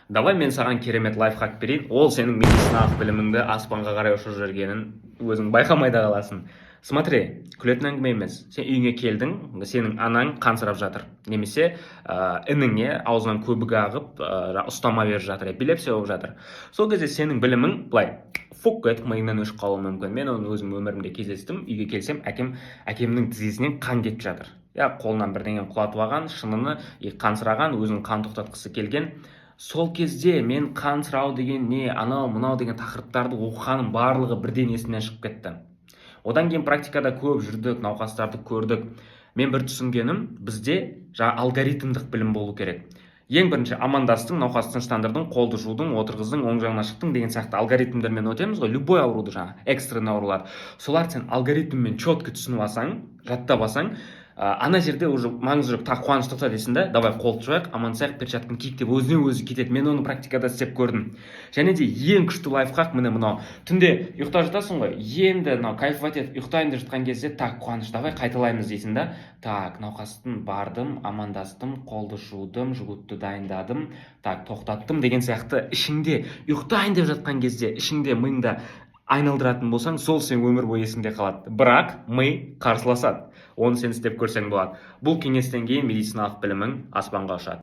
Давай, мен саған керемет лайфхак берейін. Ол сенің медициналық біліміңді аспанға қарай ұшырып жібергенін өзің байқамай да қаласың. Смотри, күлетін әңгіме емес. Сен үйіңе келдің, сенің анаң қансырап жатыр немесе ініңе аузынан көбік ағып, ұстама беріп жатыр, эпилепсия болып жатыр. Сол кезде сенің білімің былай фук етіп миыңнан өшіп қалуы мүмкін. Мен оны өзім өмірімде кездестім. Үйге келсем, әкемнің тізесінен қан кетіп жатыр, иә, қолынан бірдеңені құлатып алған шыныны и қансыраған, өзінің қан тоқтатқысы келген. Сол кезде мен қансырау деген не, анау мынау деген тақырыптарды оқығаным барлығы бірден есімнен шығып кетті. Одан кейін практикада көп жүрдік, науқастарды көрдік. Мен бір түсінгенім: бізде жаңа алгоритмдік білім болу керек. Ең бірінші амандастың, науқасты тыныштандырдың, қолды жудың, отырғыздың, оң жағына шықтың деген сияқты алгоритмдермен өтеміз ғой любой ауруды, жаңа экстренный аурулар. Соларды сен алгоритммен четко түсініп алсаң, жаттап алсаң, ана жерде уже маңызы жоқ. «Так, Қуаныш, тоқта», — дейсің да, «давай қолды жуайық, амандасайық, перчатканы киік» деп өзінен өзі кетеді. Мен оны практикада істеп көрдім. Және де ең күшті лайфхак міне мынау: түнде ұйықтап жатасың ғой, енді мынау кайфовать етіп ұйықтайын деп жатқан кезде: «Так, Қуаныш, давай қайталаймыз», — дейсің да. «Так, науқастың бардым, амандастым, қолды жудым, жгутты дайындадым, так, тоқтаттым» деген сияқты ішіңде ұйықтайын деп жатқан кезде ішіңде, миыңда айналдыратын болсаң, сол сен өмір бойы есіңде қалады. Бірақ ми қарсыласады, оны сен істеп көрсең болады. Бұл кеңестен кейін медициналық білімің аспанға ұшады.